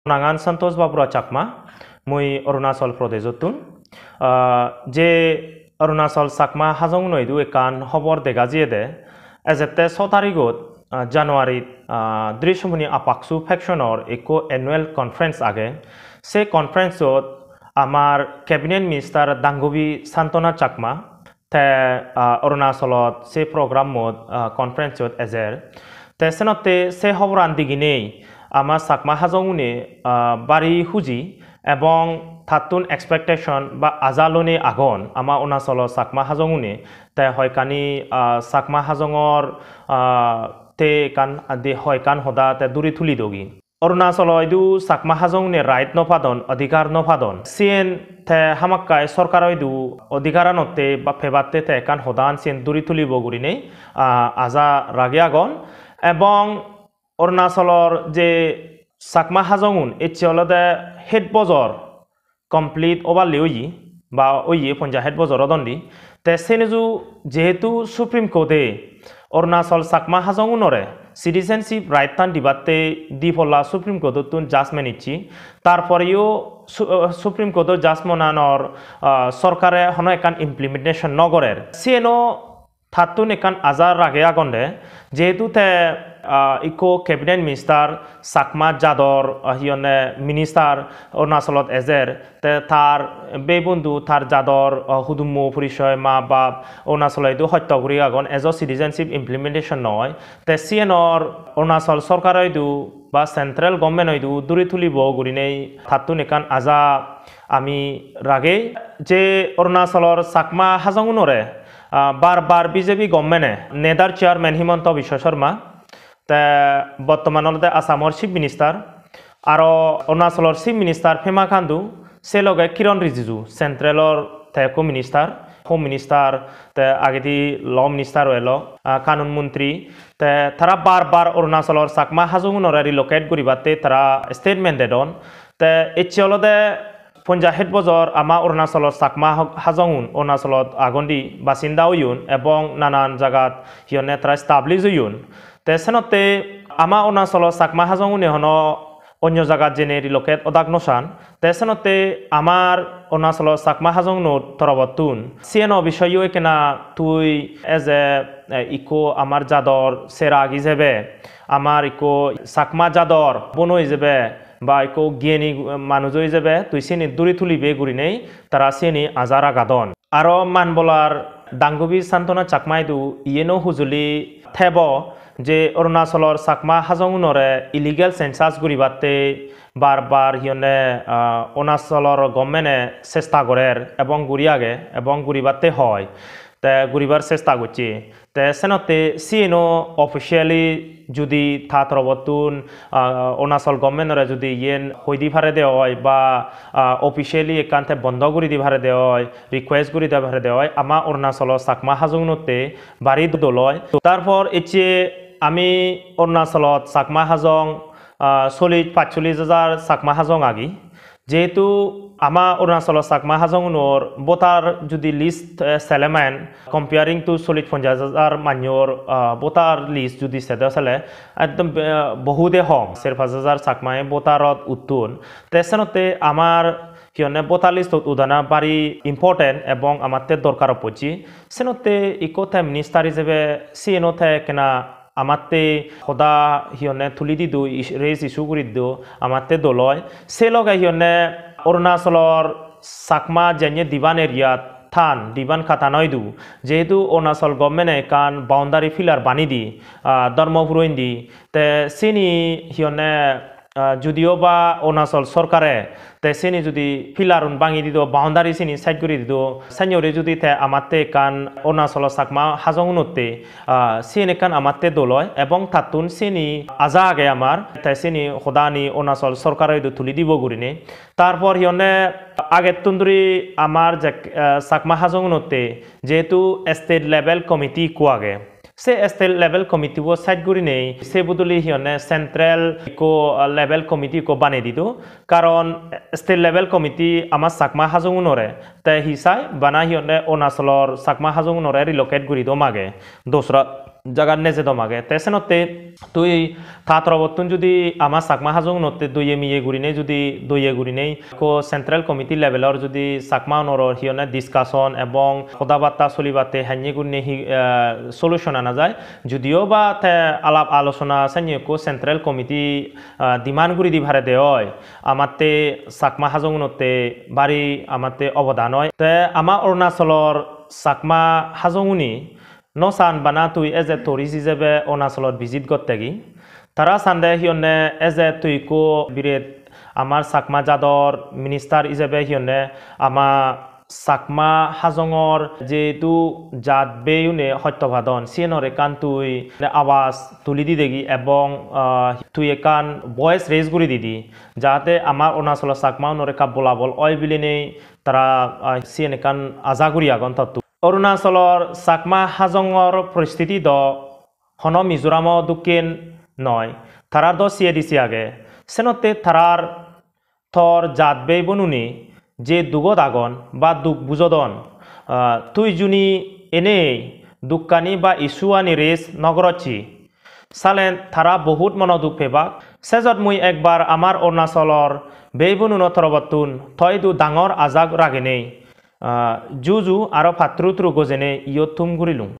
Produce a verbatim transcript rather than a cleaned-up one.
Nangan Santosh Babura Chakma, mui Arunachal Pradesh-ottun. Ah, je Arunachal Chakma Hajong-uno idu ekkan hobor dega jiyede, ejette so tarigot, ah, January, ah, Drishyamuni Apaksu faction-or ekko annual conference age. Se conference-ot amar cabinet minister Dangubi Santona Chakma, te, ah, Arunachalot se program-ot, ah, conference-ot ejer. Te senotte se hoboran diginei ama Chakma Hajong-une, ah, bari huji ebong tattun expectation ba aja lonei agon ama Arunachalo Chakma Hajong-une. Te hoyekkani, ah, Chakma Hajongor, ah, te ekkan, de hoyekkan hoda te duri tuli dogi. Arunachalo idu Chakma Hajong-une right no padon, adhikar no padon. Siyen te hamakkai sorkaro idu adhikaranotte ba pebatte te ekkan hodan siyen duri tulibo gurinei, ah, aja rage agon. Ebong Arunachalor je Chakma Hajong-un ecche olode het bojor complete obarli oye, ba oye ponjash het bojor odondi. Te seneju jehetu Supreme Court-e Arunachal Chakma Hajong-unore citizenship right-tan dibatte di polla Supreme Court-ottun judgment icche, tar poreyo Su-, uh, Supreme Court-o judgment-anor, uh, sorkare hono ekkan implementation no gorer. Siyeno tattun ekkan aja rage agonde, jehetu te, ah, ikko cabinet minister Chakma jador, ah, hi honne minister Arunachalot ejer, te tar bei bondhu, tar jador, ah, hudummo porisoy, ma bap Arunachalo idu hotto guri agon, ejo citizenship implementation noi. Te siyenor Arunachal sorkaro idu ba central government-o idu duri tulibo gurinei tattun ekkan aja ami ragei. Je Arunachalor Chakma Hajong-unore, ah, bar bar B J P government-e, NEDA-r chairman Himanta Biswa Sarma, te bottoman olode Assamor chief minister, aro Arunachalor chief minister Pema Khandu, se loge Kiren Rijiju, central-or te ekko minister, home minister, te agedi law minister-o elo, ah, kanun montri, te tara bar bar Arunachalor Chakma Hajong-unore relocate guribatte tara statement dedon. Te ecche olode ponjash het bojor ama Arunachalor Chakma ha-, Hajong-un Arunachalot agon di, basinda oyon ebong nanan jagat hi honne tara establish oyon. Te senotte ama Arunachalor Chakma Hajong-une hono onyo jagat jeinei relocate odak no san. Te senotte amar Arunachalor Chakma Hajong-unor torobottun siyeno bisoyo ekkena tui as a, eh, ikko amar jador cherag ijebe, amar ikko Chakma jador bono ijebe, ba ikko giyani manujo ijebe tui siyeni duri tulibe gurinei tara siyeni aja ragadon. Aro Manbolar Dangubi Santona Chakma idu iyeno hujuli thebo je Arunachalor Chakma Hajong-unore illegal census guribatte bar bar hi honne, ah, Arunachalor government-e chesta gorer ebong guri age ebong guribatte hoi. Te guribar chesta gocche. Te senotte siyeno officially judi ta torobottun, ah, Arunachal government-ore judi iyen hoi di pare de oi ba, ah, officially ekkan te bondo guri di pare de oi, request guri di pare de oi, ama Arunachalo Chakma Hajong-unotte bari dol oi. Tarpor ecche ami Arunachalot Chakma Hajong, ah, chollish pachchollish hajar Chakma Hajong agi. Jehetu ama Arunachalo Chakma Hajong-unor voter judi list, eh, selemen, comparing to chollish ponjash hajar manyor, ah, voter list judi sede sele, ekdom, eh, bohude hom, ser pach hajar Chakma-e voter-ot uttun. Te senotte amar hi honne voter list-ot udana bari important ebong amatte dorkar pocche. Senotte ikko te minister ijebe siyeno te ekkena amatte hoda hi honne tuli dido, is-, raise issue guri dido, amatte dol oi. Se loge hi honne Arunachalor Chakma janye Diban area-t than, Diban kata noi do. Jehetu Arunachal government-e ekkan boundary pillar bani di, ah, Dharmapuro indi. Te sini hi honne, ah, judiyo ba Arunachal sorkare te sini judi pillar-un bangi dido, boundary sini side guri dido, sanyore judi te amatte ekkan Arunachalo Chakma Hajong-unotte, ah, siyen ekkan amatte dol oi, ebong tattun sini aja age amar, te sini hodani Arunachal sorkaro idu tuli dibo gurinei. Tarpor hi honne agettun duri amar je, ah, Chakma Hajong-unotte jehetu state level committee ikko age, se state level committee-bo side gurinei se bodoli hi honne central ikko, ah, level committee ikko banei dido. Karon state level committee ama Chakma Hajong-unore te hi sai bana hi honne Arunachalor Chakma Hajong-unore relocate guri do mage. Dosra, jagat nejedom age. Te senotte tui ta torobottun judi ama Chakma Hajongunotte doye miye gurinei judi doye gurinei ekko central committee levelor judi Chakma unor hi honne discussion ebong hoda batta solibatte hanye gurinei hi, eh, solution ana jai. Judiyo ba te alap alochona sanye ekko central committee, eh, demand guri di pare de oi, amatte Chakma Hajongunotte bari amatte obodan oi. Te ama Arunachalor Chakma Hajonguni no san bana tui eje tourist ijebe Arunachalot visit gottegi. Tara sande hi honne eje tui ekko biret amar Chakma jador minister ijebe hi honne ama Chakma Hajongor jehetu jat beyune hotto padon, siyenor ekkan tui awaj tuli didegi ebong, ah, tui ekkan voice raise guri didi, jahate amar Arunachalor Chakma unor ekka bolabol oi bilinei tara, ah, siyen ekkan aja guri agon tottu. Arunachalor Chakma Hajongor poristiti do hono Mizoramo dokken noi, tarar do C A D C age. Senotte tarar tor jat bhei bonuni je dugot agon ba duk bujodon, ah, tui juni enei dukkani ba issue ani raise no gorocchi, salen tara bohut mono duk pebak. Sejot mui ekbar amar Arunachalor bhei bonuno torobottun toi idu dangor aja ragenei, ah, ju ju aro patturu turu gojenei iyot thum gurilung.